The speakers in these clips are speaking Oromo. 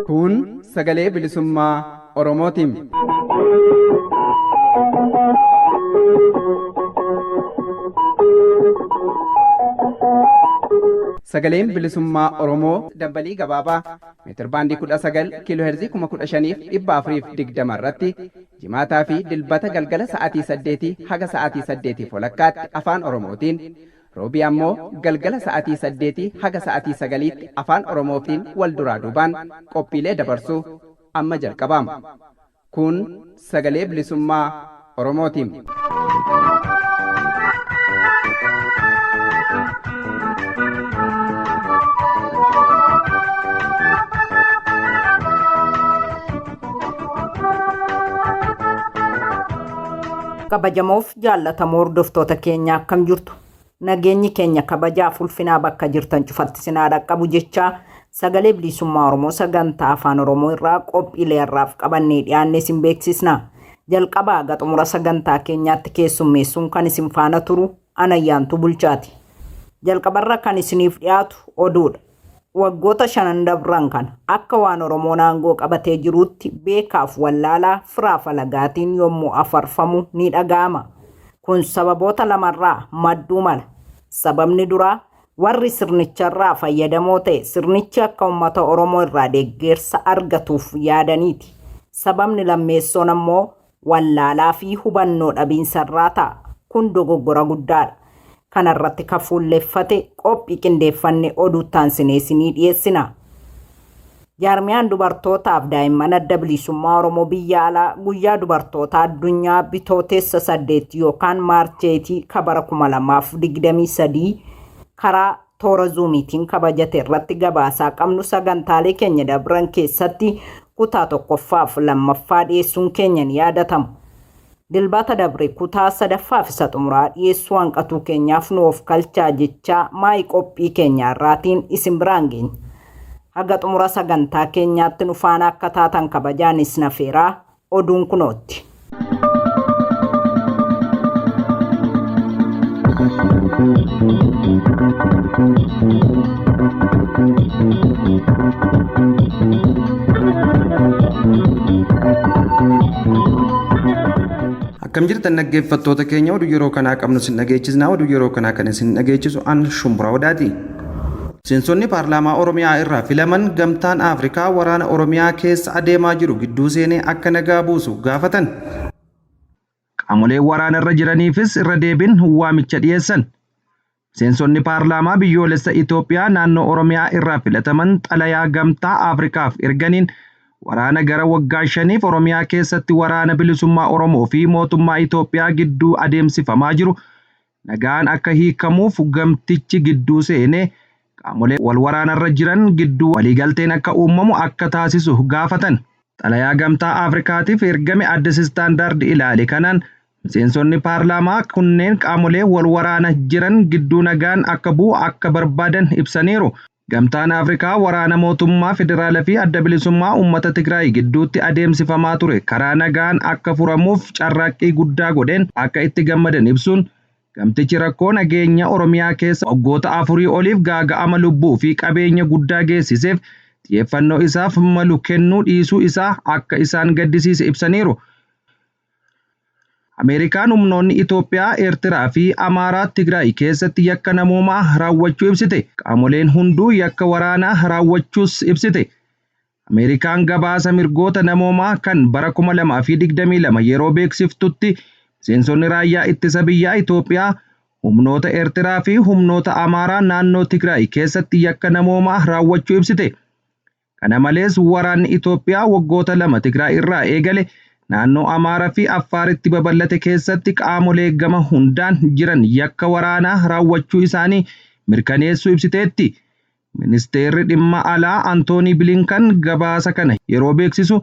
Kun sagalee bilisummaa Oromootiin. Sagaleen bilisummaa Oromoo dambalii gabaabaa meetirbaandii 19 kiiloo heerzii 15,420 irratti jimaataa fi dilbata galgala sa'aatii 8 haga sa'aatii 8 walakkaatti afaan Oromootiin roobii ammoo galgala sa'aatii 8 haga sa'aatii 9tti afaan Oromootiin wal duraa duubaan qophiilee dabarsuu amma jalqabama. Kun sagalee bilisummaa Oromootiin. Kabajamoof jaallatamoo hordoftoota keenya, akkam jirtu? Nageenyi keenya kabajaaf ulfinaa bakka jirtan cufatti sinaa dhaqqabu jechaa, sagalee bilisummaa Oromoo sagantaa afaan Oromoo irraa qophiilee irraaf qabannee dhiyaannee isin beeksisna. Jalqabaa haga xumura sagantaa keenyaatti keessummeessuun kan isin faana turu Anayyaantuu Bulchaati. Jalqabarra kan isiniif dhiyaatu oduudha. Waggoota shanan dabran kana akka waan Oromoon aangoo qabatee jiruutti beekaaf wallaalaa, firaaf alagaatiin yommuu afarfamu ni dhaga'ama. Kun sababoota lamarraa madduu mala. Sababni duraa, warri sirnicharraa fayyadamoo ta'e sirnichi akka uummata Oromoo irraa deeggarsa argatuuf yaadaniiti. Sababni lammeessoon ammoo wallaalaa fi hubannoo dhabiinsarraa ta'a. Kun dogoggora guddaadha. Kanarratti kan fuulleffate qophii qindeeffanne oduuttaan isinii dhiyeessina. Jaarmiyaan dubartootaaf daa'imman Adda Bilisummaa Oromoo biyya alaa guyyaa dubartoota addunyaa Bitootessa 8 yookaan Maarcheetii kabara 2023 karaa toora Zuumiitiin kabajate irratti gabaasaa qabnu sagantaalee keenya dabran keessatti kutaa tokkoffaaf lammaffaa dhiyeessuun keenya ni yaadatama. Dilbata dabre kutaa sadaffaaf isa xumuraa dhiyeessuu hanqatuu keenyaaf nu of kalchaa jechaa, maayii qophii keenya irraatiin isin biraan geenya. Haga xumura sagantaa keenyaatti nu faana akka taatan kabajaanis nafeeraa, oduun kunootti. Akkam jirtan dhaggeeffattoota keenya? Oduu yeroo kanaa qabnu isin dhageechisna. Oduu yeroo kanaa kan isin dhageechisu an Shumburaa Odaati. Miseensonni paarlaamaa Oromiyaa irraa filaman gamtaan Afrikaa waraana Oromiyaa keessa adeemaa jiru gidduu seenee akka nagaa buusu gaafatan. Qaamoleen waraana irra jiraniifis irra deebiin waamicha dhiyeessan. Miseensonni paarlaamaa biyyoolessa Itoophiyaa naannoo Oromiyaa irraa filataman xalayaa gamtaa Afrikaaf erganiin waraana gara waggaa 5f Oromiyaa keessatti waraana bilisummaa Oromoo fi mootummaa Itoophiyaa gidduu adeemsifamaa jiru nagaan akka hiikamuuf gamtichi gidduu seenee qaamolee wal waraanarra jiran gidduu waliigalteen akka uumamu akka taasisu gaafatan. Xalayaa gamtaa Afrikaatiif ergame Addis Standard ilaale kanaan miseensonni paarlaamaa kunneen qaamolee wal waraana jiran gidduu nagaan akka bu'u akka barbaadan ibsaniiru. Gamtaan Afrikaa waraana mootummaa federaalaa fi adda bilisummaa uummata Tigraay gidduutti adeemsifamaa ture karaa nagaan akka furamuuf carraaqqii guddaa godheen akka itti gammadan ibsuun, gamtichi rakkoo nageenya Oromiyaa keessa waggoota 4 oliif gaaga'ama lubbuu fi qabeenya guddaa geessiseef xiyyeeffannoo isaaf malu kennuu dhiisuu isaa akka isaan gaddisiise ibsaniiru. Ameerikaan humnoonni Itoophiyaa, Eertiraa fi Amaaraa Tigraay keessatti yakka namoomaa raawwachuu ibsite. Qaamoleen hunduu yakka waraanaa raawwachuus ibsite. Ameerikaan gabaasa mirgoota namoomaa kan bara 2022 yeroo beeksiftutti miseensonni raayyaa ittisa biyyaa Itoophiyaa, humnoota Eertiraa fi humnoota Amaaraa naannoo Tigraay keessatti yakka namoomaa raawwachuu ibsite. Kana malees, waraanni Itoophiyaa waggoota 2 Tigraay irraa eegale naannoo Amaaraa fi Affaaritti babal'ate keessatti qaamolee gama hundaan jiran yakka waraanaa raawwachuu isaanii mirkaneessuu ibsiteetti. Ministeerri dhimma alaa Antoonii Bilinkan gabaasa kana yeroo beeksisu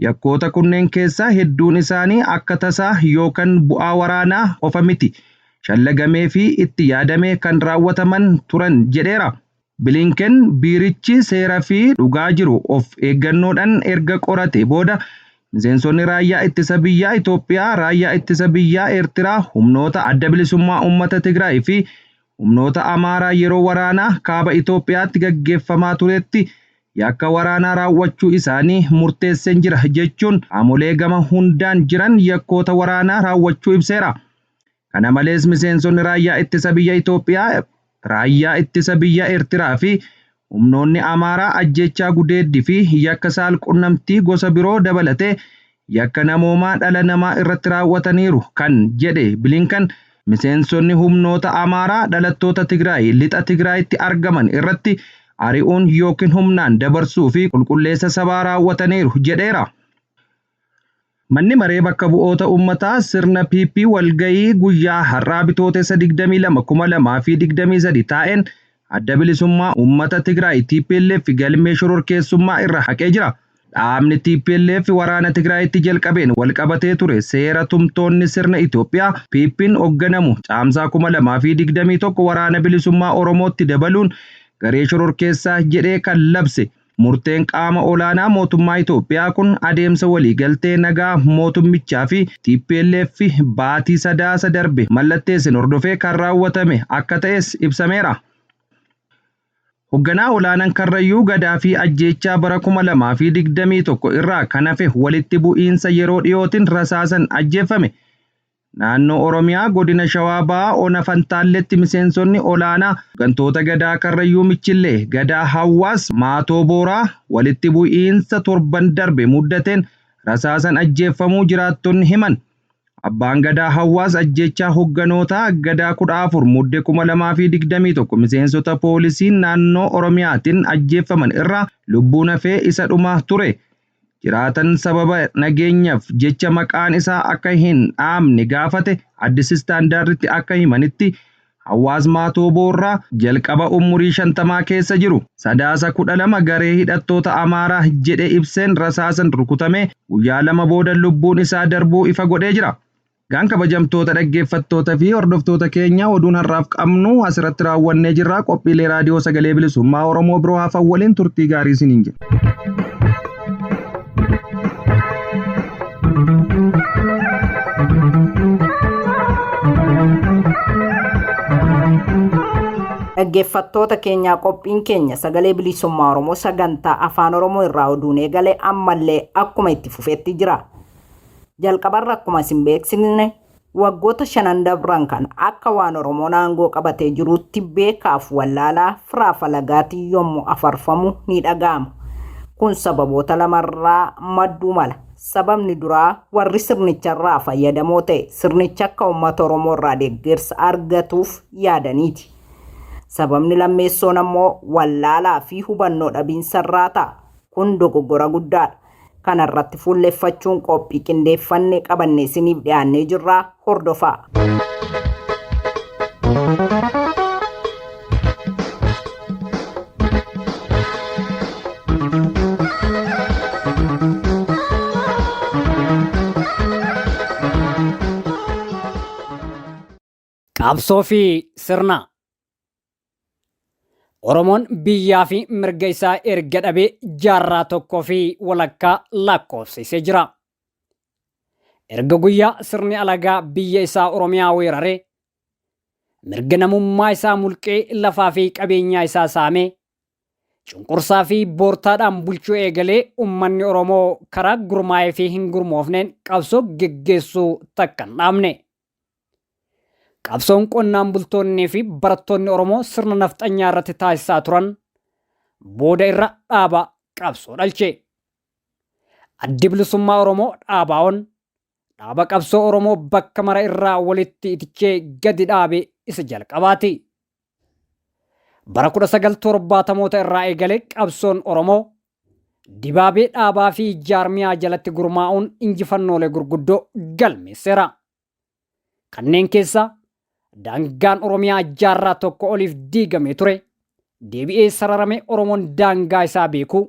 yakkoota kunneen keessaa hedduun isaanii akka tasaa yookaan bu'aa waraanaa qofa miti, shallagamee fi itti yaadamee kan raawwataman turan jedheera. Bilinken biirichi seera fi dhugaa jiru of eeggannoodhaan erga qorate booda Miseensonni raayyaa ittisa biyyaa Itoophiyaa, raayyaa ittisa biyyaa Eertiraa, humnoota adda bilisummaa uummata Tigraay fi humnoota Amaaraa yeroo waraanaa kaaba Itoophiyaatti gaggeeffamaa turetti yakka waraanaa raawwachuu isaanii murteesseen jira jechuun qaamolee gama hundaan jiran yakkoota waraanaa raawwachuu ibseera. Kana malees miseensonni raayyaa ittisa biyya Itoophiyaa, raayyaa ittisa biyya Eertiraa fi humnoonni Amaaraa ajjechaa gudeeddii fi yakka saalqunnamtii gosa biroo dabalatee yakka namoomaa dhala namaa irratti raawwataniiru kan jedhe Bilinkan miseensonni humnoota Amaaraa dhalattoota Tigraay lixa Tigraayitti argaman irratti ari'uun yookiin humnaan dabarsuu fi qulqulleessa sabaa raawwataniiru jedheera. Manni maree bakka bu'oota uummataa sirna PP walgayii guyyaa har'aa bitootessa 22,2023 taa'een adda bilisummaa uummata Tigraay TPLF galmee shororkeessummaa irra haqee jira. Dhaabni TPLF waraana Tigraayitti jalqabeen walqabatee ture seera tumtoonni sirna Itoophiyaa PP'n hoogganamu caamsaa 2021 waraana bilisummaa Oromootti dabaluun garee shororkeessaa jedhee kan labse. Murteen qaama olaanaa mootummaa Itoophiyaa kun adeemsa waliigaltee nagaa mootummichaa fi TPLF baatii sadaasa darbe mallatteessin hordofee kan raawwatame akka ta'es ibsameera. Hoogganaa olaanaan Karrayyuu Gadaa fi ajjeechaa bara 2021 irraa kan hafe walitti bu'iinsa yeroo dhiyootiin rasaasan ajjeeffame. Naannoo Oromiyaa godina Shawaa Bahaa Ona Fantaalletti miseensonni olaanaa hooggantoota Gadaa Karrayyuu Michillee, Gadaa Hawaas, Maatoo Booraa walitti bu'iinsa torban darbe muddateen rasaasan ajjeeffamuu jiraattonni himan. Abbaan Gadaa Hawaas ajjeechaa hoogganoota Gadaa 14 muddee 2021 miseensota poolisii naannoo Oromiyaatiin ajjeeffaman irraa lubbuun hafee isa dhuma ture. Jiraatan sababa nageenyaaf jecha maqaan isaa akka hin dhaamne gaafate Addis Istaandaarditti akka himanitti Hawaas Maatoo Boorraa jalqaba umurii 50 keessa jiru. Sadaasa 12 garee hidhattoota Amaaraa jedhee ibseen rasaasan rukutame guyyaa lama booda lubbuun isaa darbuu ifa godhee jira. Gaan kabajamtoota dhaggeeffattoota fi hordoftoota keenya oduun har'aaf qabnu asirratti raawwannee jirra. Qophiilee raadiyoo sagalee bilisummaa Oromoo biroo hafan waliin turtii gaarii isiniin jenna. Dhaggeeffattoota keenyaa qophiin keenya sagalee bilisummaa Oromoo sagantaa afaan Oromoo irraa oduun eegale ammallee akkuma itti fufetti jira. Jalqabarra akkuma isin beeksisne waggoota shanan dabran kan akka waan Oromoon aangoo qabatee jirutti beekaaf wallaalaa firaa alagaatiin yommuu afarfamu ni dhaga'ama. Kun sababoota lamarraa madduu mala. Sababni duraa warri sirnicharraa fayyadamoo ta'e sirnicha akka uummata Oromoo irraa deeggarsa argatuuf yaadaniiti. Sababni lammeessoon ammoo wallaalaa fi hubannoo dhabiinsarraa ta'a. Kun dogoggora guddaadha. Kana irratti fuulleffachuun qophii qindeeffanne qabannee isiniif dhiyaannee jirra. Hordofaa. Qabsoo fi sirna. Oromoon biyyaa fi mirga isaa erga dhabee jaarraa tokkoo fi walakkaa lakkoofsisee jira. Erga guyyaa sirni alagaa biyya isaa Oromiyaa weeraree mirga namummaa isaa mulqee lafaa fi qabeenyaa isaa saamee cunqursaa fi boortaadhaan bulchuu eegalee uummanni Oromoo karaa gurmaa'ee fi hin gurmoofneen qabsoo geggeessuu takka hin dhaabne. Qabsoon qonnaan bultoonnii fi barattoonni Oromoo sirna nafxanyaa irratti taasisaa turan booda irra dhaaba qabsoo dhalche. Addi Bilisummaa Oromoo dhaabaa'oon dhaaba qabsoo Oromoo bakka mara irraa walitti itichee gadi dhaabe isa jalqabaati. Bara 1970moota irraa eegalee qabsoon Oromoo dibaabee dhaabaa fi jaarmiyaa jalatti gurmaa'uun injifannoolee gurguddoo galmeesseera. Kanneen keessaa daangaan Oromiyaa jaarraa tokko oliif diigamee ture deebi'ee sararame Oromoon daangaa isaa beekuu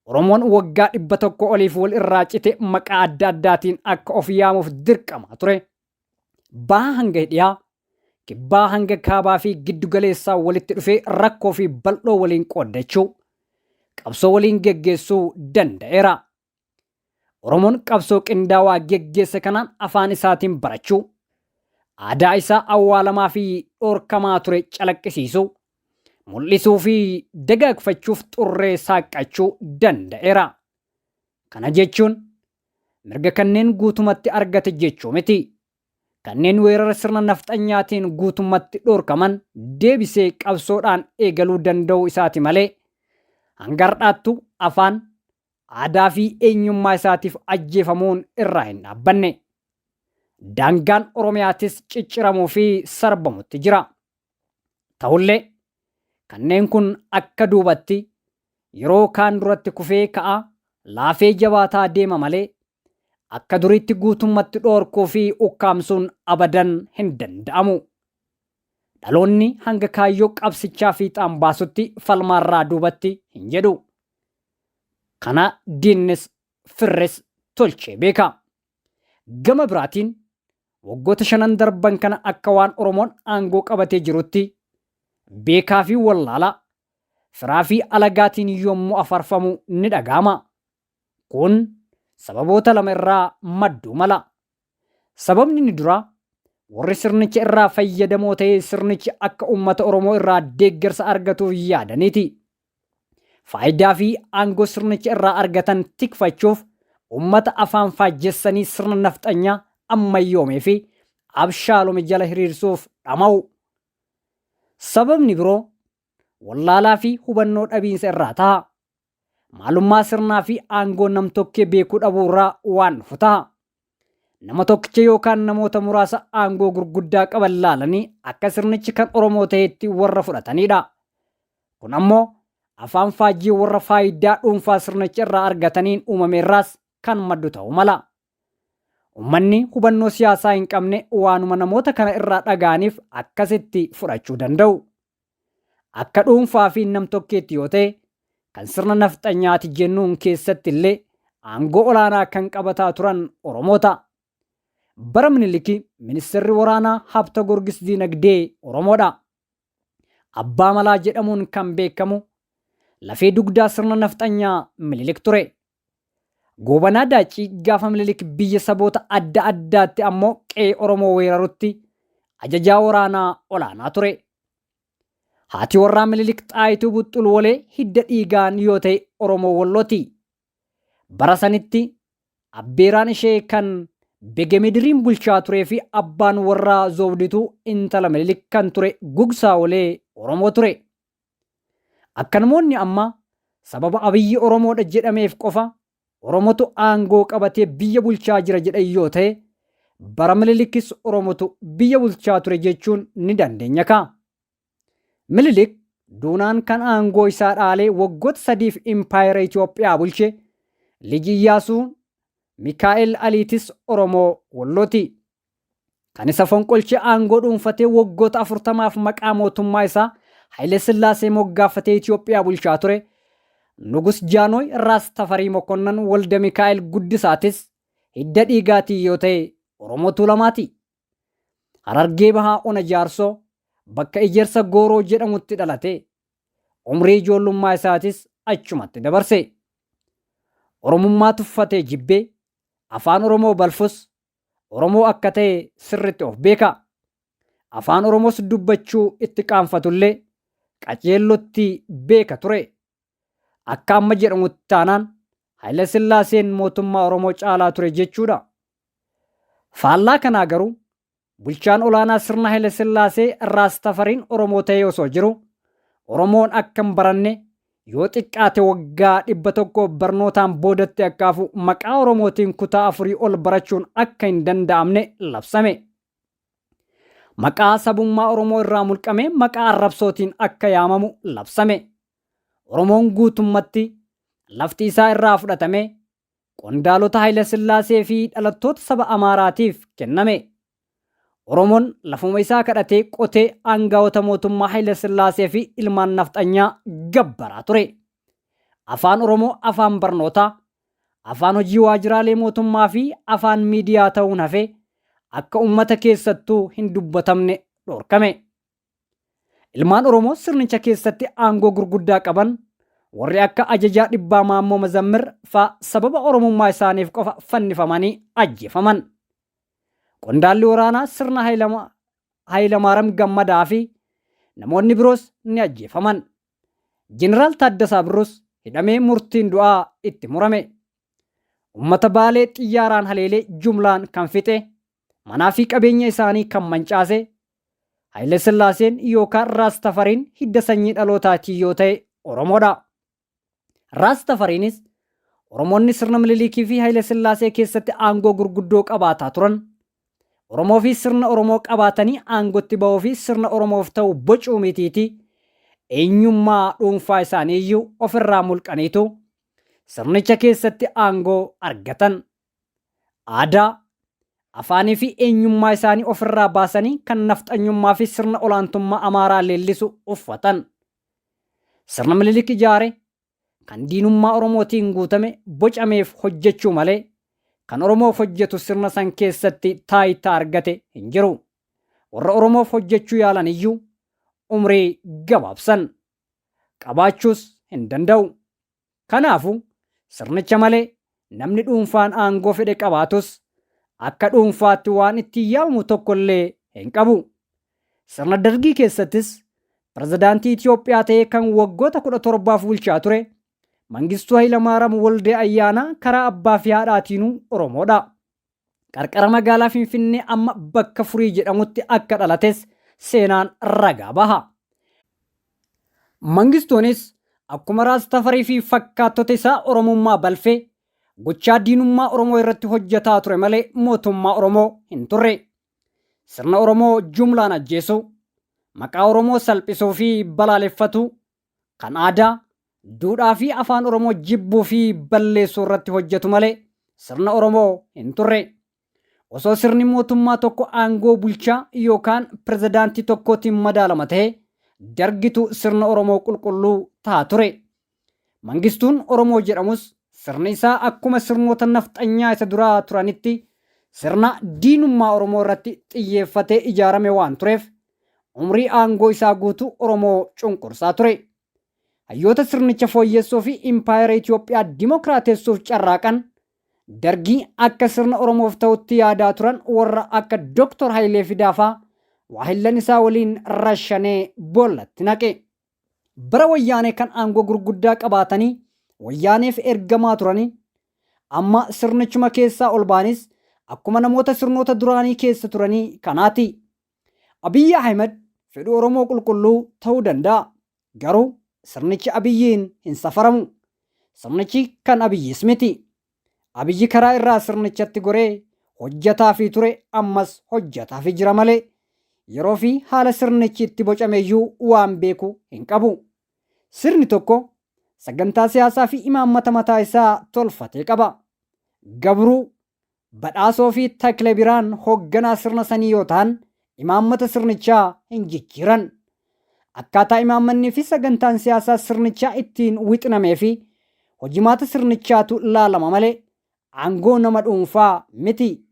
Oromoon waggaa 100 oliif wal irraa cite maqaa adda addaatiin akka of yaamuuf dirqamaa ture. Baha hanga dhiyaa, kibbaa hanga kaabaa fi giddu galeessaa walitti dhufee rakkoo fi bal'oo waliin qooddachuu, qabsoo waliin geggeessuu danda'eera. Oromoon qabsoo qindaawaa geggeesse kanaan afaan isaatiin barachuu, aadaa isaa awwaalamaa fi dhorkamaa ture calaqqisiisuu, mul'isuu fi dagaagfachuuf xurree saaqqachuu danda'eera. Kana jechuun mirga kanneen guutumatti argate jechuu miti. Kanneen weerara sirna nafxanyaatiin guutummatti dhorkaman deebisee qabsoodhaan eegaluu danda'uu isaati malee hanga har'aattuu afaan, aadaa fi eenyummaa isaatiif ajjeefamuun irraa hin dhaabbanne. Daangaan Oromiyaatis cicciramuu fi sarbamutti jira. Ta'ullee kanneen kun akka duubatti yeroo kaan duratti kufee ka'aa laafee jabaataa deema malee akka duriitti guutummatti dhoorkuu fi ukkaamsuun abadan hin danda'amu. Dhaloonni hanga kaayyoo qabsichaa fiixaan baasutti falmaarraa duubatti hin jedhu. Kana diinnis firris tolchee beeka. Gama biraatiin waggoota shanan darban kana akka waan Oromoon aangoo qabatee jirutti beekaa fi wallaalaa, firaa fi alagaatiin yommuu afarfamu ni dhaga'ama. Kun sababoota lama irraa madduu mala. Sababni inni duraa warri sirnicha irraa fayyadamoo ta'ee sirnichi akka uummata Oromoo irraa deeggarsa argatuuf yaadaniiti. Faayidaa fi aangoo sirnicha irraa argatan tikfachuuf uummata afaan faajjessanii sirna nafxanyaa ammayyoomee fi abshaalome jala hiriirsuuf dhama'u. Sababni biroo wallaalaa fi hubannoo dhabiinsa irraa ta'a. Maalummaa sirnaa fi aangoo namtokkee beekuu dhabuu irraa waan dhufu ta'a. Nama tokkicha yookaan namoota muraasa aangoo gurguddaa qaban laalanii akka sirnichi kan Oromoo ta'etti warra fudhatanidha. Kun ammoo afaan faajjii warra faayidaa dhuunfaa sirnicha irraa argataniin uumame irraas kan maddu ta'uu mala. Uummanni hubannoo siyaasaa hin qabne waanuma namoota kana irraa dhaga'aniif akkasitti fudhachuu danda'u. Akka dhuunfaa fi namtokkeetti yoo ta'e kan sirna nafxanyaati jennuun keessatti illee aangoo olaanaa kan qabataa turan Oromoota. Bara Miniliki ministeerri waraanaa Habta Gorgis Diinagdee Oromoodha. Abbaa Malaa jedhamuun kan beekamu lafee dugdaa sirna nafxanyaa Minilik ture. Goobanaa Daaccii gaafa Minilik biyya saboota adda addaatti ammoo qe'ee Oromoo weerarutti ajajaa waraanaa olaanaa ture. Haati warraa Minilik Xaayituu Buxxul Wolee hidda dhiigaan yoo ta'e Oromoo Wallooti. Bara sanitti abbeeraan ishee kan Begemidiriin bulchaa turee fi abbaan warraa Zoowdituu intala Minilik kan ture Gugsaa Wolee Oromoo ture. Akka namoonni amma sababa Abiyyi Oromoodha jedhameef qofa Oromotu aangoo qabatee biyya bulchaa jira jedhan yoo ta'e bara Minilikis Oromotu biyya bulchaa ture jechuun ni dandeenya kaa. Minilik duunaan kan aangoo isaa dhaalee waggoota sadiif impaayera Itoophiyaa bulche Liji Iyyaasuu Mikaa'el Aliitis Oromoo Wallooti. Kan isa fonqolchee aangoo dhuunfatee waggoota 40f maqaa mootummaa isaa Haile Sillaasee moggaafatee Itoophiyaa bulchaa ture Nugus Jaanooy Raas Tafarii Mokonnan Walda Mikaa'el Guddisaatis hidda dhiigaatii yoo ta'e Oromoo Tuulamaati. Harargee Bahaa Ona Jaarsoo bakka Ejersa Gooroo jedhamutti dhalate. Umrii ijoollummaa isaatis achumatti dabarse. Oromummaa tuffatee jibbee afaan Oromoo balfus Oromoo akka ta'e sirritti of beeka. Afaan Oromoos dubbachuu itti qaanfatullee qaceellotti beeka ture. Akka amma jedhamutti taanaan Haayila Sillaaseen mootummaa Oromoo caalaa ture jechuudha. Faallaa kanaa garuu bulchaan olaanaa sirna Haayila Sillaasee Raas Tafariin Oromoo ta'ee osoo jiru Oromoon akka hin baranne yoo xiqqaate waggaa 100 barnootaan boodatti akka hafu maqaa Oromootiin kutaa afurii ol barachuun akka hin danda'amne labsame. Maqaa sabummaa Oromoo irraa mulqamee maqaa arrabsootiin akka yaamamu labsame. Oromoon guutummatti lafti isaa irraa fudhatamee qondaalota Hayilasillaasee fi dhalattoota saba Amaaraatiif kenname. Oromoon lafuma isaa kadhatee qotee aangawoota mootummaa Hayilasillaasee fi ilmaan nafxanyaa gabbaraa ture. Afaan Oromoo afaan barnootaa, afaan hojii waajjiraalee mootummaa fi afaan miidiyaa ta'uun hafee akka uummata keessattuu hin dubbatamne dhorkame. Ilmaan Oromoo sirnicha keessatti aangoo gurguddaa qaban Warri akka Ajajaa Dhibbaa Maammoo Mazammir faa sababa Oromummaa isaaniif qofa fannifamanii ajjeefaman. Qondaalli waraanaa sirna Hayilamaariyaam Gammadaa fi namoonni biroos ni ajjeefaman. Jeneraal Taaddasaa Birruus hidhamee murtiin du'aa itti murame. Uummata Baalee xiyyaaraan haleelee jumlaan kan fixe, manaa fi qabeenya isaanii kan mancaase, Haayile Sillaaseen yookaan Raas Tafariin hidda sanyii dhalootaatiin yoo ta'e Oromoodha. Raas Tafariinis Oromoonni sirna Minilikii fi Haayile Sillaasee keessatti aangoo gurguddoo qabaataa turan. Oromoo fi sirna Oromoo qabaatanii aangotti bahuu fi sirna Oromoof ta'u bocuu mitiiti eenyummaa dhuunfaa isaanii iyyuu ofirraa mulqaniitu sirnicha keessatti aangoo argatan. Aadaa, afaanii fi eenyummaa isaanii ofirraa baasanii kan nafxanyummaa fi sirna olaantummaa Amaaraa leellisu uffatan. Sirna Minilik ijaare kan diinummaa Oromootiin guutame bocameef hojjechuu malee kan Oromoof hojjetu sirna san keessatti taayitaa argate hin jiru. Warra Oromoof hojjechuu yaalan iyyuu umrii gabaabsan. Qabaachuus hin danda'u. Kanaafu sirnicha malee namni dhuunfaan aangoo fedhe qabaatus akka dhuunfaatti waan ittiin yaamamu tokkollee hin qabu. Sirna Dargii keessattis pirezidaantii Itoophiyaa ta'ee kan waggoota 17f bulchaa ture Mangistuu Hayilamaaraam Waldee Ayyaanaa karaa abbaa fi haadhaatiinuu Oromoodha. Qarqara magaalaa Finfinnee amma bakka Furii jedhamutti akka dhalates seenaan ragaa baha. Mangistuunis akkuma Raas Tafarii fi fakkaattota isaa Oromummaa balfee gochaa diinummaa Oromoo irratti hojjetaa ture malee mootummaa Oromoo hin turre. Sirna Oromoo jumlaan ajjeesuu, maqaa Oromoo salphisuu fi balaaleffatuu, kan aadaa, duudhaa fi afaan Oromoo jibbuu fi balleessuu irratti hojjetu malee sirna Oromoo hin turre. Osoo sirni mootummaa tokko aangoo bulchaa yookaan pirezidaantii tokkootiin madaalama ta'e dargitu sirna Oromoo qulqulluu ta'a ture. Mangistuun Oromoo jedhamus sirni isaa akkuma sirnoota nafxanyaa isa duraa turanitti sirna diinummaa Oromoo irratti xiyyeeffatee ijaarame waan tureef umrii aangoo isaa guutuu Oromoo cunqursaa ture. Hayyoota sirnicha fooyyessuu fi impaayera Itoophiyaa dimokiraatessuuf carraaqan Dargii akka sirna Oromoof ta'utti yaadaa turan warra akka Dr. Hayilee Fidaa faa waahillan isaa waliin rashanee boollatti naqe. Bara Wayyaanee kan aangoo gurguddaa qabaatanii Wayyaaneef ergamaa turanii amma sirnichuma keessaa ol ba'anis akkuma namoota sirnoota duraanii keessa turanii kanaati. Abiyyi Ahimad fedhu Oromoo qulqulluu ta'uu danda'a. Garuu sirnichi Abiyyiin hin safaramu. Sirnichi kan Abiyyis miti. Abiyyi karaa irraa sirnichatti goree hojjataafii ture ammas hojjataafii jira malee yeroo fi haala sirnichi itti bocameyyuu waan beeku hin qabu. Sirni tokko sagantaa siyaasaa fi imaammata mataa isaa tolfatee qaba. Gabruu, Badhaasoo fi Taklebiraan hoogganaa sirna sanii yoo ta'an imaammata sirnichaa hin jijjiiran. Akkaataa imaammannii fi sagantaan siyaasaa sirnichaa ittiin wixinamee fi hojimaata sirnichaatu laalama malee aangoo nama dhuunfaa miti.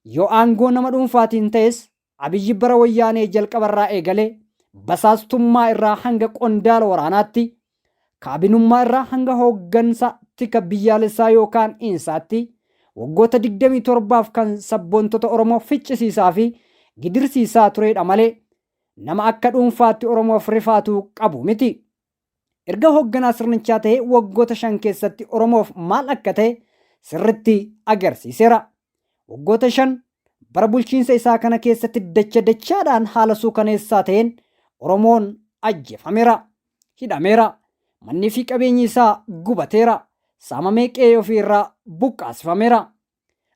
Yoo aangoo nama dhuunfaatiin ta'es Abiyyi bara Wayyaanee jalqabarraa eegalee basaastummaa irraa hanga qondaala waraanaatti, kaabinummaa irraa hanga hooggansa tika biyyaalessaa yookaan insaatti waggoota 27f kan sabboontota Oromoo ficcisiisaa fi gidirsiisaa tureedha malee nama akka dhuunfaatti Oromoof rifaatuu qabu miti. Erga hoogganaa sirnichaa ta'ee waggoota 5 keessatti Oromoof maal akka ta'e sirritti agarsiiseera. Waggoota 5 bara bulchiinsa isaa kana keessatti dacha dachaadhaan haala suukaneessaa ta'een Oromoon ajjeefameera, hidhameera, manni fi qabeenyi isaa gubateera, saamamee qe'ee ofii irraa buqqaasifameera.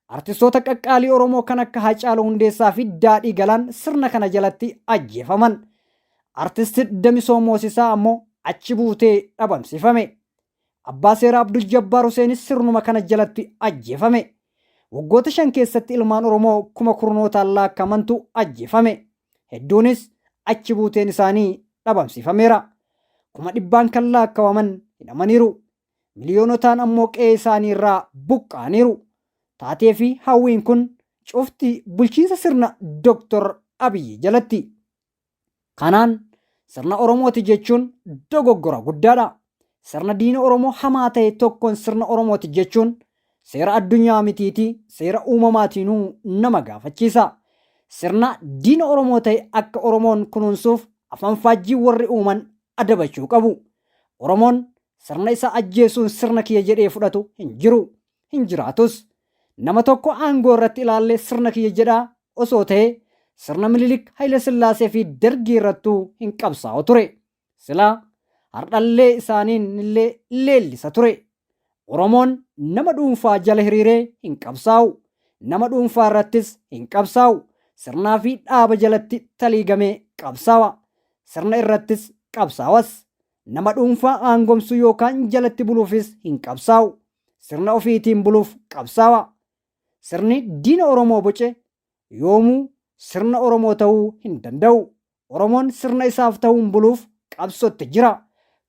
Artistoota qaqqaalii Oromoo kan akka Haacaaluu Hundeessaa fi Daadhii Galaan sirna kana jalatti ajjeefaman. Artist Damisoo Moosisaa ammoo achi buutee dhabamsiifame. Abbaa seeraa Abdul Jabbaar Huseenis sirnuma kana jalatti ajjeefame. Waggoota 5 keessatti ilmaan Oromoo kuma kurnootaan laakkamantu ajjeefame. Hedduunis achi buuteen isaanii dhabamsiifameera. Kuma dhibbaan kan laakkawaman hidhamaniiru. Miliyoonotaan ammoo qe'ee isaanii irraa buqqa'aniiru. Taatee fi hawwiin kun cufti bulchiinsa sirna Dr. Abiyyi jalatti. Kanaan sirna Oromooti jechuun dogoggora guddaadha. Sirna diina Oromoo hamaa ta'e tokkoon sirna Oromooti jechuun seera addunyaa mitiitii seera uumamaatiinuu nama gaafachiisa. Sirna diina Oromoo ta'e akka Oromoon kunuunsuuf afanfaajjii warri uuman adabachuu qabu. Oromoon sirna isa ajjeesuun sirna kiyya jedhee fudhatu hin jiru. Hin jiraatus. Nama tokko aangoo irratti ilaallee sirna kiyya jedhaa osoo ta'ee sirna Minilik, Hayilasillaasee fi Dargii irrattuu hin qabsaa'u ture. Silaa hardhallee isaaniin illee leellisa ture. Oromoon nama dhuunfaa jala hiriiree hin qabsaa'u. Nama dhuunfaa irrattis hin qabsaa'u. Sirnaa fi dhaaba jalatti taliigamee qabsaawa. Sirna irrattis qabsaawas. Nama dhuunfaa aangomsuu yookaan jalatti buluufis hin qabsaa'u. Sirna ofiitiin buluuf qabsaawa. Sirni diina Oromoo boce yoomuu sirna Oromoo ta'uu hin danda'u. Oromoon sirna isaaf ta'uun buluuf qabsootti jira.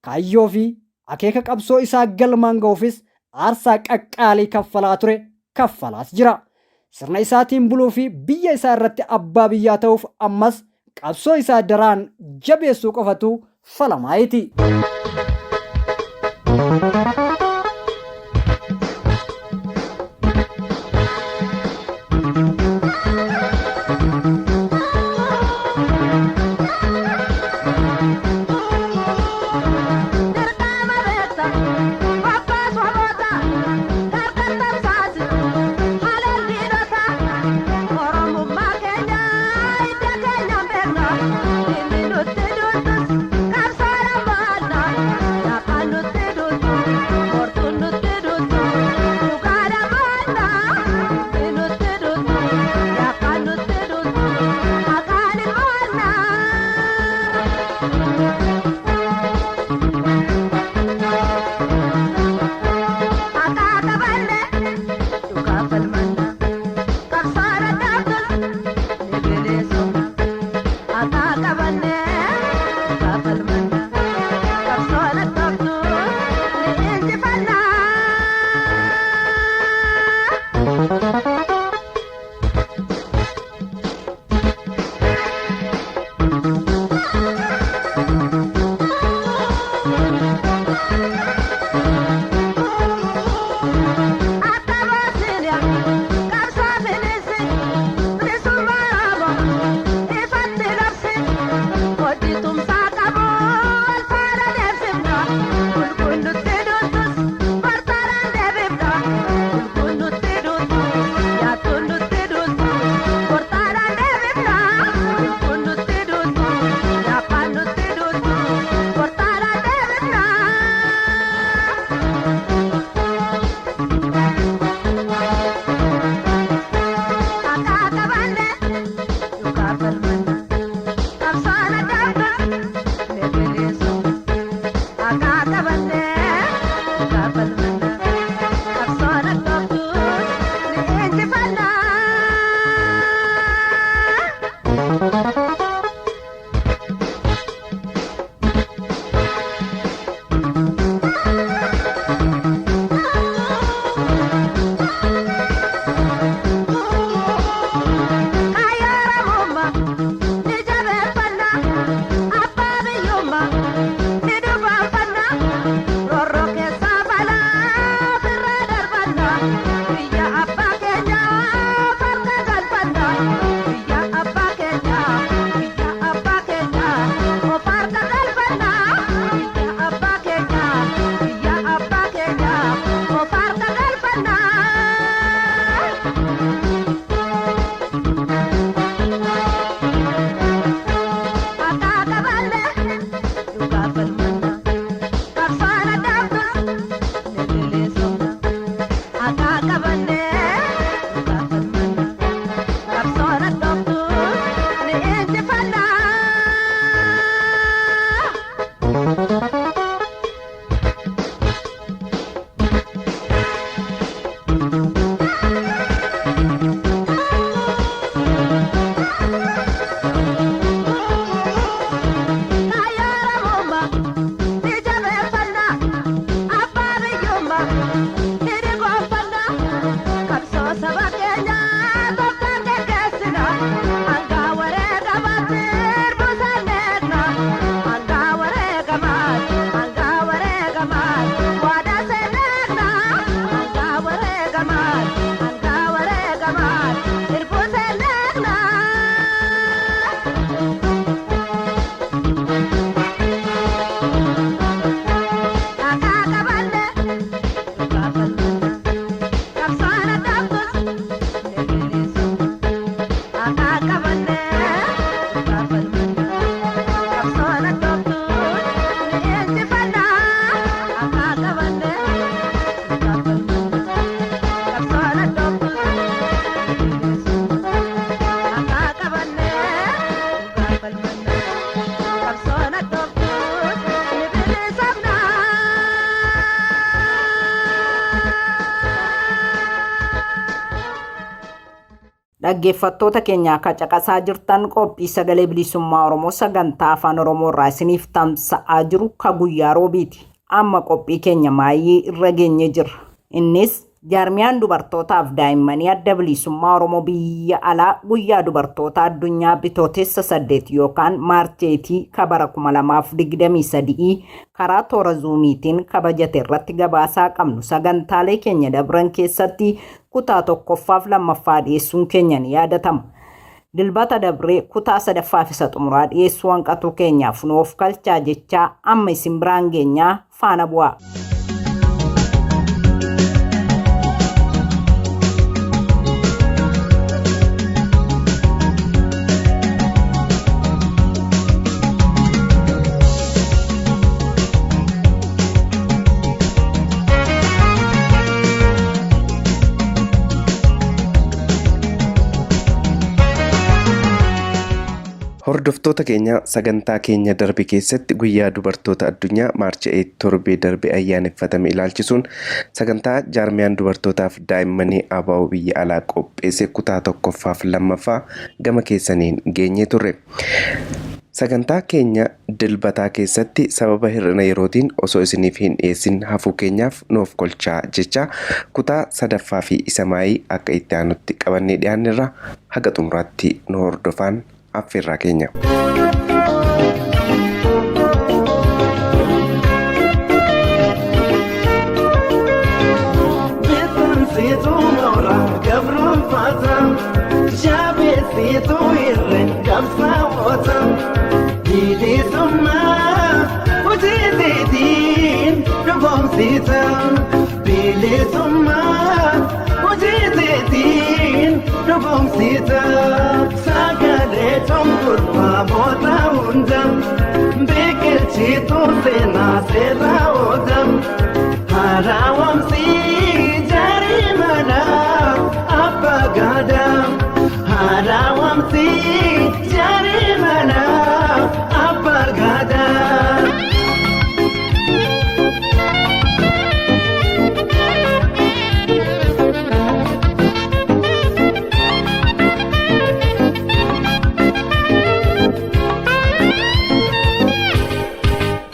Kaayyoo fi akeeka qabsoo isaa galmaan ga'uufis aarsaa qaqqaalii kaffalaa ture, kaffalaas jira. Sirna isaatiin buluu fi biyya isaa irratti abbaa biyyaa ta'uuf ammas qabsoo isaa daraan jabeessuu qofatu falamaayiti. Dirqama beekta, qophaas waboota, gargar tamsaasi, haleelli diinota, Oromummaa keenya hidda keenyaan beekna, diinni nutti duultus qabsoodhaan mo'anna, lafaan nutti duultu, mortuun nutti duultu, dhugaadhaan mo'anna, diinni nutti duultu, lafaan nutti duultu, haqaan mo'anna. Haqaa qabanne dhugaa falmanna. Qabsoodha dhaabdus ni bilisoomna. Haqaa qabanne dhugaa falmanna. Qabsoodha dhaabdus ni injifanna. Akka baasilia qabsoo finisi bilisummaa Oromoo ifatti labsi hojii tumsaa qabu wal faana deemsifna qulqullutti duutus bartaadhaan deebifna qulqullutti duutu yaadtuun nutti duutu gortaadhaan deebifna qulqullutti duutu yaaffaan nutti duutu gortaadhaan deebifna. Haqaa qabanne dhugaa falmanna. Qabsoon addaabdus ni bilisoomna. Haqaa qabanne dhugaa falmanna. Qabsoon addaabdus ni injifanna. Kaayyooromummaa ni jabeeffanna. Abbaa biyyummaa ni dhugoomfanna. Roorroo keessaa balaa ofirraa darbanna. Biyya abbaa keenyaa farka galfanna. Biyya abbaa keenyaa Dhaggeeffattoota keenya akka caqasaa jirtan qophii sagalee bilisummaa Oromoo sagantaa afaan Oromoo irraa isiniif tamsa'aa jiru ka guyyaa roobiiti. Amma qophii keenya maayii irra geenye jirra. Innis jaarmiyaan dubartootaaf daa'immanii adda bilisummaa Oromoo biyya alaa guyyaa dubartoota addunyaa bitootessa 8 yookaan maarcheetii ka bara 2023 karaa toora zuumiitiin kabajate irratti gabaasaa qabnu sagantaalee keenya dabran keessatti kutaa tokkoffaaf lammaffaa dhiyeessuun keenya ni yaadatama. Dilbata dabree kutaa sadaffaaf isa xumuraa dhiyeessuu hanqatuu keenyaaf nu of kalchaa jechaa amma isin biraan geenyaa faana bu'aa. Hordoftoota keenya sagantaa keenya darbe keessatti guyyaa dubartoota addunyaa Maarchi 8 torbee darbe ayyaaneffatame ilaalchisuun sagantaa jaarmiyaan dubartootaaf daa'immanii ABO biyya alaa qopheesse kutaa tokkoffaaf lammaffaa gama keessaniin geenyee turre. Sagantaa keenya dilbataa keessatti sababa hir'ina yerootiin osoo isiniif hin dhiyeessin hafuu keenyaaf nuuf kolchaa jecha kutaa sadaffaa fi isa maayii akka itti aanutti qabannee dhiyaannerra haga xumuraatti nu hordofaan affeerraa keenya. Bilisummaa hojii teetiin dhugoomsita. Sagalee cunqurfamoota hunda biqilchituu seenaa seera ooda. Haaraawamsi jaarii mana abbaa gadaa. Haaraawamsi jaarii mana abbaa gadaa.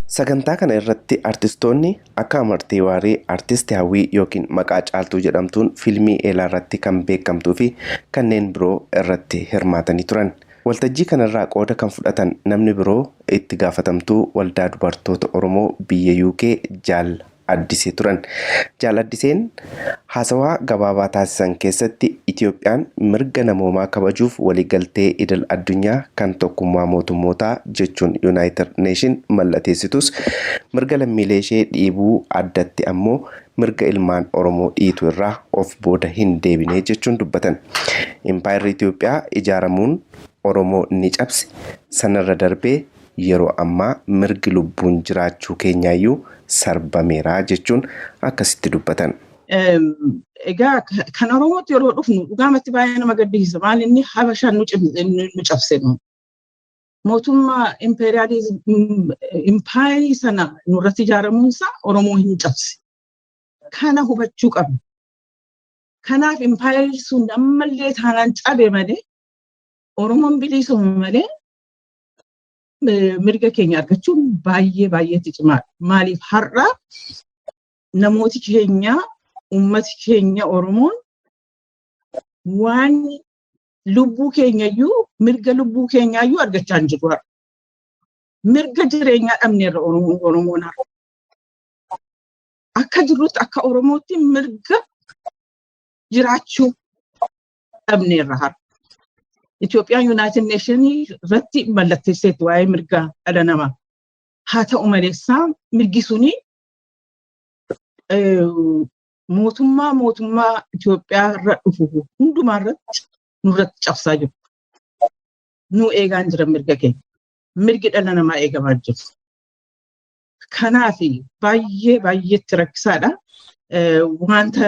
Sagantaa kana irratti artistoonni akka Amartii Waarii, Artisti Hawwii yookiin maqaa Caaltuu jedhamtuun fiilmii Eelaa irratti kan beekamtuu fi kanneen biroo irratti hirmaatanii turan. Waltajjii kanarraa qooda kan fudhatan namni biroo itti gaafatamtuu Waldaa Dubartoota Oromoo biyya UK Jaal Addisee turan. Jaal Addiseen haasawaa gabaabaa taasisan keessatti Itoophiyaan mirga namoomaa kabajuuf waliigaltee idil addunyaa kan tokkummaa mootummootaa jechuun United Nation mallateessitus mirga lammiilee ishee dhiibuu addatti ammoo mirga ilmaan Oromoo dhiitu irraa of booda hin deebine jechuun dubbatan. Impaayerri Itoophiyaa ijaaramuun Oromoo ni cabse sanarra darbee yeroo ammaa mirgi lubbuun jiraachuu keenyaayyuu sarbameera jechuun akkasitti dubbatan. Egaa kan Oromootti yeroo dhufnu dhugaamatti baay'ee nama gaddisiisa. Maal inni Habashaan nu cabse nu. Mootummaa impaayerii sana nurratti ijaaramuunsaa Oromoo hin cabse. Kana hubachuu qabna. Kanaaf impaayerii sun ammallee taanaan cabe malee Oromoon bilisoome malee mirga keenya argachuun baay'ee baay'eetti cimaadha. Maaliif har'a namooti keenya uummati keenya Oromoon waan lubbuu keenyayyuu mirga lubbuu keenyaayyuu argachaa hin jiru har'a. Mirga jireenyaa dhabneerra Oromoon har'a. Akka jirrutti akka Oromootti mirga jiraachuu dhabneerra har'a. Itoophiyaan United Nation irratti mallatteesseetti waa'ee mirga dhala namaa. Haa ta'u maleessaa mirgi suni mootummaa Itoophiyaa irra dhufu hundumaa irratti nurratti cabsaa jiru. Nu eegaa hin jiran mirga keenya. Mirgi dhala namaa eegamaa jiru. Kanaaf baay'ee baay'eetti rakkisaadha. Wanta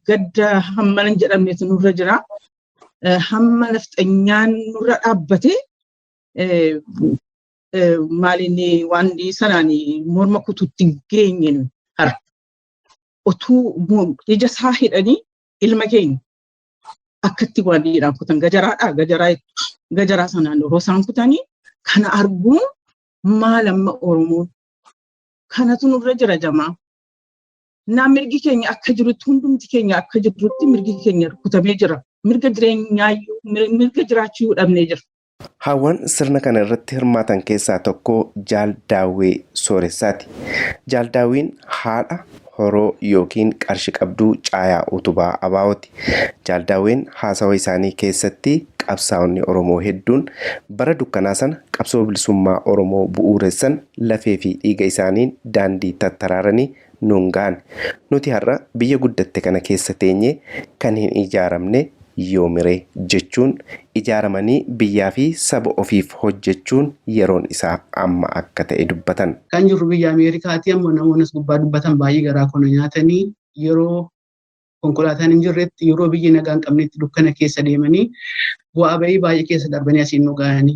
gadda hammana hin jedhamnetu nurra jira. Hamma nafxanyaan nurra dhaabbate maalinni waan sanaan morma kutuutti hin geenye har'a. Otuu ija isaa hidhanii ilma keenya Akkatti waaliidhaan kutan gajaraadhaa gajaraa gajaraa sanaan yeroo isaan kutanii kana arguun maal amma Oromoon kanatu nurra jira jamaa. Naa mirgi keenya akka jirutti, hundumti keenya akka jirutti mirgi keenya rukutamee jira. Mirga jireenyaayyuu, mirga jiraachuu dhabnee jira. Haawwan sirna kana irratti hirmaatan keessaa tokko Jaal Daawwee Sooressaati. Jaal Daawween haadha horoo yookiin qarshi qabduu caayaa utubaa ABOti. Jaal Daawween haasawa isaanii keessatti qabsaa'onni Oromoo hedduun bara dukkanaa sana qabsoo bilisummaa Oromoo bu'uuressan lafee fi dhiiga isaaniin daandii tattaraaranii nuun ga'an. Nuti har'a biyya guddatte kana keessa teenyee kan hin ijaaramne yoomiree jechuun ijaaramanii biyyaa fi saba ofiif hojjechuun yeroon isaa amma akka ta'e dubbatan. Kan jirru biyya Ameerikaati, ammoo namoonni as gubbaa dubbatan baay'ee garaa kona nyaatanii, yeroo konkolaataan hin jirretti, yeroo biyyi nagaa hin qabnetti, dukkana keessa deemanii, bu'aa bahii baay'ee keessa darbanii asiin nu ga'anii.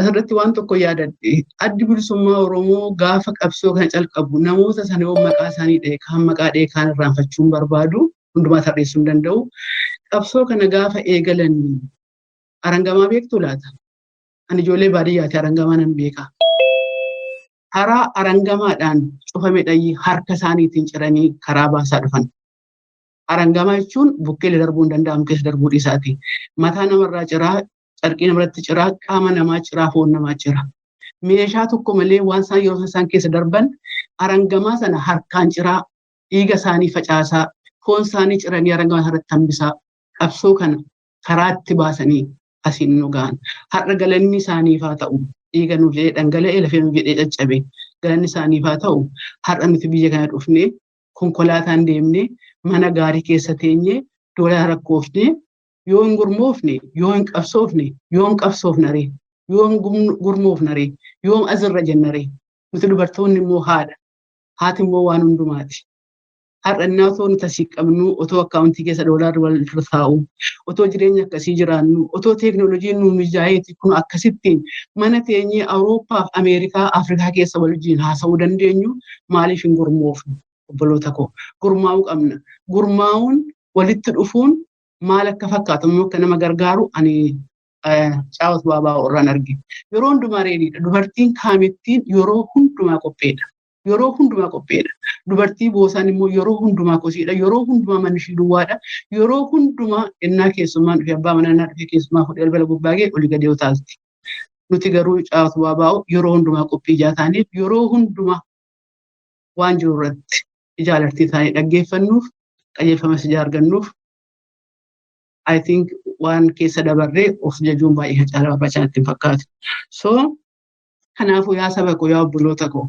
Asirratti waan tokko yaadadhe: Addi Bilisummaa Oromoo gaafa qabsoo kana calqabu namoota sana yoo maqaa isaanii dha'e, kaan maqaa dha'e, kaan irraanfachuu hin barbaadu, hundumaa tarreessuu hin danda'u. Qabsoo kana gaafa eegalan arangamaa beektu laata? Ani ijoollee baadiyyaati, arangamaa nan beeka. Karaa arangamaadhaan cufame dhayyi harka isaaniitiin ciranii karaa baasaa dhufan. Arangamaa jechuun bukkeelee darbuu hin danda'amu, keessa darbuu dhiisaati. Mataa namarraa ciraa, carqii namarratti ciraa, qaama namaa ciraa, foon namaa cira. Meeshaa tokko malee waan isaan yeroo isaan keessa darban, arangamaa sana harkaan ciraa, dhiiga isaanii facaasaa, foon isaanii ciranii arangamaa irratti hambisaa, qabsoo kana karaatti baasanii asiin nu ga'an. Har'a galanni isaaniif haa ta'u. Dhiiga nuuf jedhee dhangala'ee, lafee nuuf jedhee caccabe. Galanni isaaniif haa ta'u. Har'a nuti biyya kana dhufnee, konkolaataan deemnee, mana gaarii keessa teenyee, doolaara rakkoofnee, yoo hin gurmoofne, yoo hin qabsoofne, yoo hin qabsoofna ree, yoo hin gurmoofna ree, yoom asirra jenna ree? Nuti dubartoonni immoo haadha. Haati immoo waan hundumaati. Har'a innaa otoo nuti asii qabnu, otoo akkaawuntii keessa doolaarri wal irra taa'u, otoo jireenya akkasii jiraannu, otoo teeknooloojiin nu mijaa'eeti kun akkasittiin mana teenyee Awurooppaa fi Ameerikaa, Afrikaa keessa wal wajjin haasa'uu dandeenyu, maaliif hin gurmoofnu? Obboloota koo, gurmaa'uu qabna. Gurmaa'uun, walitti dhufuun maal akka fakkaatu immoo akka nama gargaaru ani caawatu baabaa irraan arge. Yeroo hundumaa ready dha. Dubartiin kaamettiin yeroo hundumaa qopheedha. Yeroo hundumaa qopheedha. Dubartii boosaan immoo yeroo hundumaa kosiidha. Yeroo hundumaa manni ishii duwwaadha. Yeroo hundumaa innaa keessummaan dhufe, abbaa manaa innaa dhufe, keessumaa fuudhee balbala gubbaa ga'e, olii gadee utaalti. Nuti garuu caawatu baabaa yeroo hundumaa qophii ijaa taaneef, yeroo hundumaa waan jiru irratti ija alartii taanee dhaggeeffannuuf, qajeelfama ija argannuuf, I think waan keessa dabarree of jajuun baay'ee kan caalaa barbaachisaa natti hin fakkaatu. So kanaafuu yaa saba koo, yaa obboloota koo,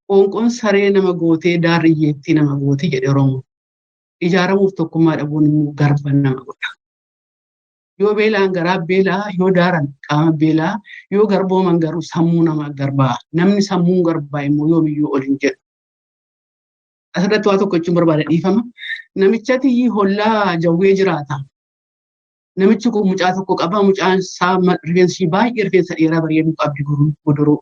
qoonqoon saree nama gootee daarri hiyyeettii nama gooti jedhe Oromoo. Ijaaramuuf tokkummaa dhabuun immoo garba nama godha. Yoo beelaan garaa beelaa, yoo daaran qaama beelaa, yoo garbooman garuu sammuu namaa garbaa. Namni sammuun garbaa immoo yoomiyyuu ol hin jedhu. Asirratti waa tokko jechuun barbaada, dhiifama. Namichati hollaa jawwee jiraata. Namichi kun mucaa tokko qaba. Mucaan isaa rifeensi baay'ee rifeensa dheeraa bareedu qabdi, guduruu.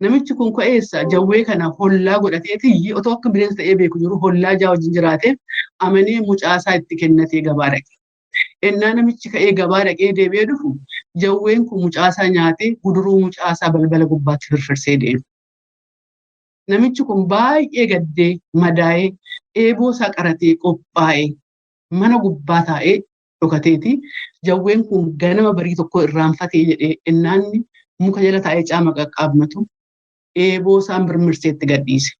Namichi kun ka'eessa jawwee kana hollaa godhateeti, otoo akka bineensa ta'ee beeku jiru, hollaa jaa wajjin jiraateef amanee mucaa isaa itti kennatee gabaa dhaqe. Ennaa namichi ka'ee gabaa dhaqee deebi'ee dhufu, jawween kun mucaa isaa nyaatee guduruu mucaa isaa balbala gubbaatti firfirsee deema. Namichi kun baay'ee gaddee, madaa'ee, eeboo isaa qaratee qophaa'ee mana gubbaa taa'ee dhokateeti, jawween kun ganama barii tokko irraanfatee jedhee, innaanni muka jala taa'ee caama qaqqaabbatu, eeboo isaan birmirseetti gadhiise.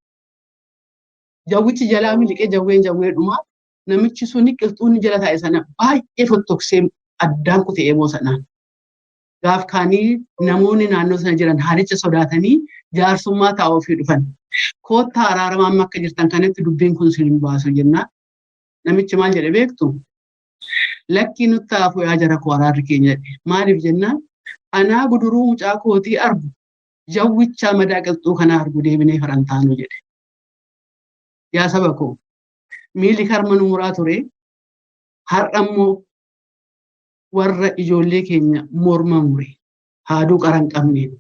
Jawwichi jalaa miliqee, jawween jawwee dhumaa, namichi suni qilxuunni jala taa'e sana baay'ee fottoksee addaan kute eeboo sanaan. Gaaf kaanii namoonni naannoo sana jiran haalicha sodaatanii jaarsummaa taa'uu ofii dhufan. "Koottaa araaramaa, amma akka jirtan kanatti dubbiin kun isin hin baasu" jennaan. Namichi maal jedhe beektu? "Lakkii, nutti hafu yaa jara koo araarri keenya" jedhe. Maaliif jennaan, "Anaa guduruu mucaa kootii argu, jawwichaa madaa qilxuu kanaa argu, deebinee farantaanuu" jedhe. Yaa saba koo, miilli karma nu muraa ture, har'a immoo warra ijoollee keenya morma mure haaduu qara hin qabneen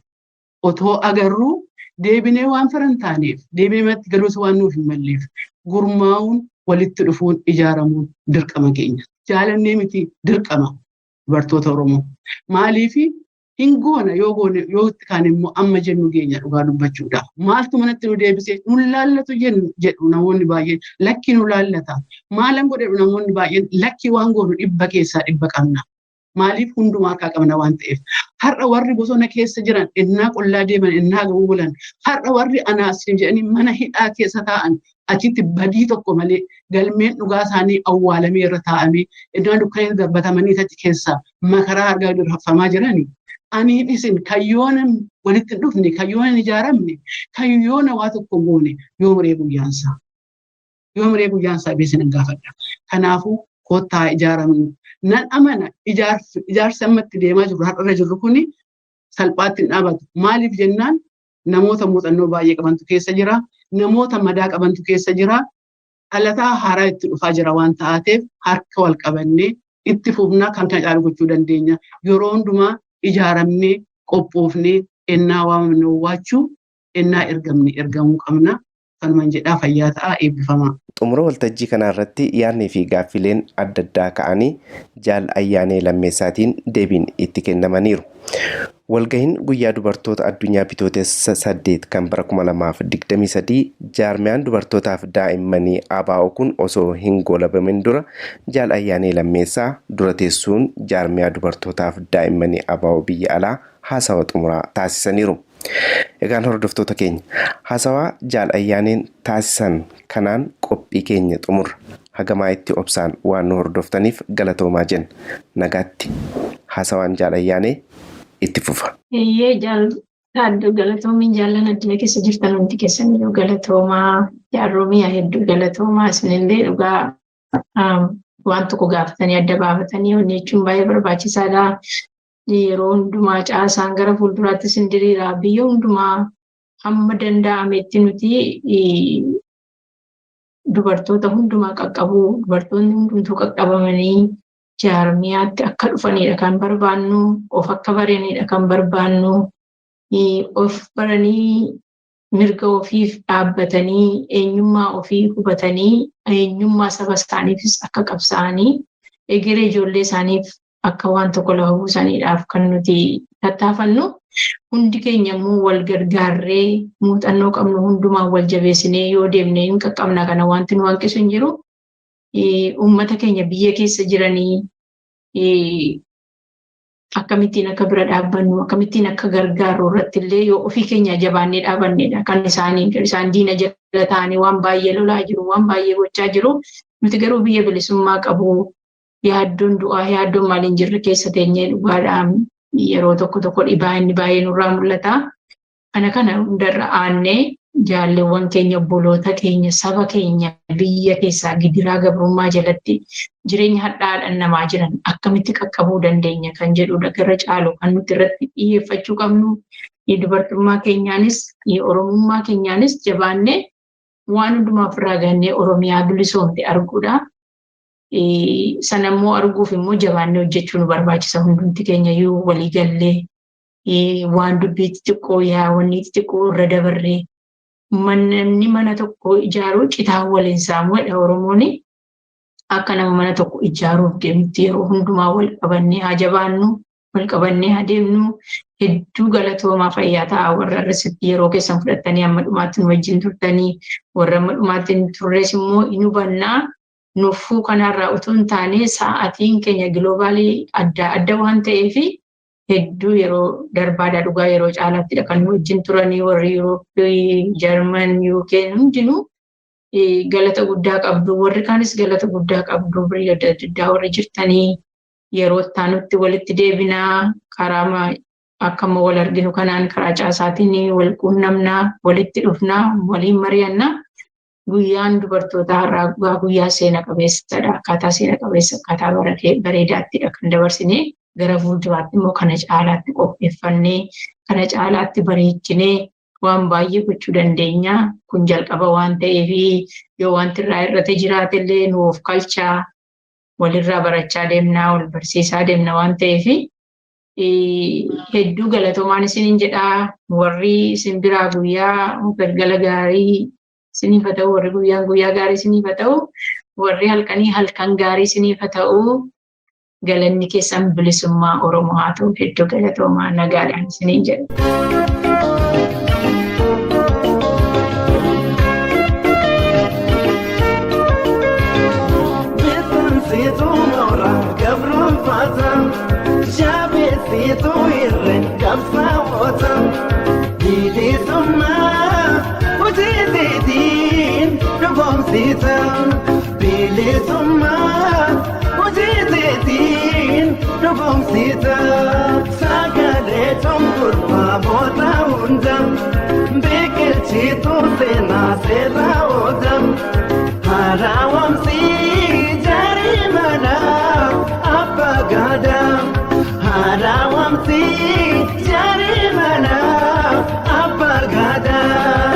otoo agarruu, deebinee waan firan taaneef, deebinee manatti galuus waan nuuf hin malleef, gurmaa'uun, walitti dhufuun, ijaaramuun dirqama keenya. Jaalannee miti, dirqama dubartoota Oromoo. Maaliif hin goona? Yoo goone, yoo itti kaan immoo amma jennu geenya dhugaa dubbachuudhaaf. Maaltu manatti nu deebisee? Nu laallatu jedhu namoonni baay'een. Lakki, nu laallata. Maalan godhedhu namoonni baay'een. Lakki, waan goonu 100% qabna. Maaliif? Hundumaa harkaa qabna waan ta'eef. Har'a warri bosona keessa jiran ennaa qollaa deeman, ennaa ga'uu bulan, har'a warri anaas jedhanii mana hidhaa keessa taa'an, achitti badii tokko malee galmeen dhugaa isaanii awwaalamee irra taa'amee, iddoo dukkanatti darbatamanii achi keessa makaraa argaa durfamaa jirani. Aniin isin kayyoona walitti hin dhufne, kayyoona hin ijaaramne, kayyoona waa tokko goone, yoom ree guyyaansaa? Yoom ree guyyaansaa beesin hin gaafadha. Kanaafuu kottaa ijaaramnu. Nan amana, ijaarsi amma itti deemaa jirru, har'arra jirru kuni salphaatti hin dhaabatu. Maaliif jennaan, namoota muuxannoo baay'ee qabantu keessa jira. Namoota madaa qabantu keessa jira. Dhalataa haaraa itti dhufaa jira waan ta'aateef, harka wal qabannee itti fufnaa kan kana caalu gochuu dandeenya. Yeroo hundumaa ijaaramnee qophoofnee ennaa waamamne owwaachuu, ennaa ergamne ergamuu qabna. Kanuman jedhaa, fayyaa ta'aa, eebbifamaa. Xumura waltajjii kanaa irratti yaadnii fi gaaffileen adda addaa ka'anii Jaal Ayyaanee Lammeessaatiin deebiin itti kennamaniiru. Walgahiin guyyaa dubartoota addunyaa Bitootessa 8 kan bara 2023 jaarmiyaan dubartootaaf daa'immanii ABO kun osoo hin goolabamin dura Jaal Ayyaanee Lammeessaa dura teessuun jaarmiyaa dubartootaaf daa'immanii ABO biyya alaa haasawa xumuraa taasisaniiru. Egaan hordoftoota keenya, haasawaa Jaal Ayyaaneen taasisan kanaan qophii keenya xumurra. Hagamaa itti obsaan waan nu hordoftaniif galatoomaa jenna. Nagaatti, haasawaan Jaal Ayyaanee itti fufa. Eeyyee, Jaal Taadduu, galatoomiin. Jaallan addunyaa keessa jirtan hundi keessan iyyuu galatoomaa. Jaarromiyaa, hedduu galatoomaa. Isinillee dhugaa waan tokko gaafatanii adda baafatanii hojii jechuun baay'ee barbaachisaadha. Yeroo hundumaa caasaan gara fuulduraatti isin diriira. Biyya hundumaa hamma danda'ametti nuti dubartoota hundumaa qaqqabuu, dubartoonni hundumtuu qaqqabamanii jaarmiyaatti akka dhufanidha kan barbaannu, of akka baranidha kan barbaannu, of baranii mirga ofiif dhaabbatanii, eenyummaa ofii hubatanii, eenyummaa saba isaaniifis akka qabsaa'anii, egeree ijoollee isaaniif akka waan tokko lafa buusaniidhaaf kan nuti tattaafannu. Hundi keenya immoo wal gargaarree, muuxannoo qabnu hundumaan wal jabeessinee yoo deemne hin qaqqabna. Kana wanti nu hanqisu hin jiru. Uummata keenya biyya keessa jiranii akkamittiin akka bira dhaabbannu, akkamittiin akka gargaarru irratti illee yoo ofii keenya jabaannee dhaabannedha kan isaanii. Isaan diina jala ta'anii waan baay'ee lolaa jiru, waan baay'ee gochaa jiru. Nuti garuu biyya bilisummaa qabu, yaaddoon du'aa, yaaddoon maaliin jirre keessa teenyee dhugaadhaan yeroo tokko tokko dhibaa inni baay'ee nurraa mul'ata. Kana kana hundarra aannee jaalleewwan keenya, obboloota keenya, saba keenya biyya keessaa gidiraa gabrummaa jalatti jireenya hadhaadhaan namaa jiran akkamitti qaqqabuu dandeenya kan jedhudha gara caalu kan nuti irratti xiyyeeffachuu qabnu. Dubartummaa keenyaanis, Oromummaa keenyaanis jabaannee waan hundumaa ofirraa gannee Oromiyaa bilisoomte arguudha. Sanammoo arguuf immoo jabaannee hojjechuu nu barbaachisa. Hundumti keenya iyyuu walii gallee waan dubbii xixiqqoo, yaawwanni xixiqqoo irra dabarree, namni mana tokko ijaaruu citaa waliin saamuudha Oromoon. Akka nama mana tokko ijaaruuf deemutti yeroo hundumaa wal qabannee haa jabaannu, wal qabannee haa deemnu. Hedduu galatoomaa, fayyaa ta'a. Warra irratti yeroo keessan fudhattanii hamma dhumaatti nu wajjin turtanii, warra hamma dhumaatti hin turres immoo hin hubannaa. Nuffuu kanarraa utuu hin taane, sa'aatiin keenya global adda adda waan ta'eef hedduu yeroo darbaadha dhugaa. Yeroo caalaattidha kan nu wajjin turanii. Warri Yurooppii, Jarman, UK hundinuu galata guddaa qabdu. Warri kaanis galata guddaa qabdu. Biyya adda addaa warri jirtanii yeroo itti walitti deebinaa. Karaa akkama wal arginu kanaan karaa caasaatiin wal quunnamnaa, walitti dhufnaa, waliin mari'annaa. Guyyaan dubartoota har'aa guyyaa seena qabeessadha. Akkaataa seena qabeessa, akkaataa bareedaattidha kan dabarsine. Gara fuulduraatti immoo kana caalaatti qopheeffannee, kana caalaatti bareechinee waan baay'ee gochuu dandeenya. Kun jalqaba waan ta'eef, yoo wanti irraa hir'ate jiraatellee nu of kalchaa, walirraa barachaa deemnaa, wal barsiisaa deemna waan ta'eef hedduu galatoomaan isiniin jedhaa. Warri isin biraa guyyaa galgala gaarii isiniif haa ta'u, warri guyyaan guyyaa gaarii isiniif haa ta'u. Warri halkanii halkan gaarii isiniif haa ta'u. Galanni keessan bilisummaa Oromoo haa ta'u. Hedduu galatoomaa nagaadhaan isiniin jedha. Beekamsiituu mooraa gabroonfata. Jabeessituu irree qabsaa'ota. Bilisummaa hojii seetiin dhugoomsita. Bilisummaa hojii seetiin dhugoomsita. Sagalee cunqurfamoota hunda. Biqilchituu seenaa seera ooda. Haaraawamsi jaarii mana abbaa gadaa. Haaraawamsi jaarii mana abbaa gadaa.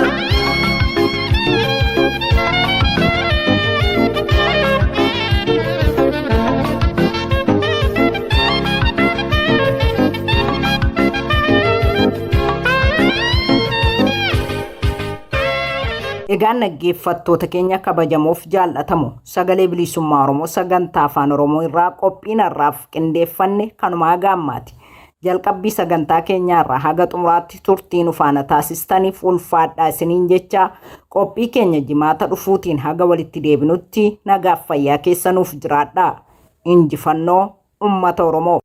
Egaan dhaggeeffattoota keenya kabajamoof jaallatamu sagalee bilisummaa Oromoo sagantaa afaan Oromoo irraa qophiin har'aaf qindeeffanne kanumaa gaammaati. Jalqabbii sagantaa keenyaarraa haga xumuraatti turtii nu faana taasistaniif ulfaadhaa isiniin jecha qophii keenya jimaata dhufuutiin haga walitti deebinutti nagaaf fayyaa keessanuuf jiraadhaa. Injifannoo uummata Oromoo.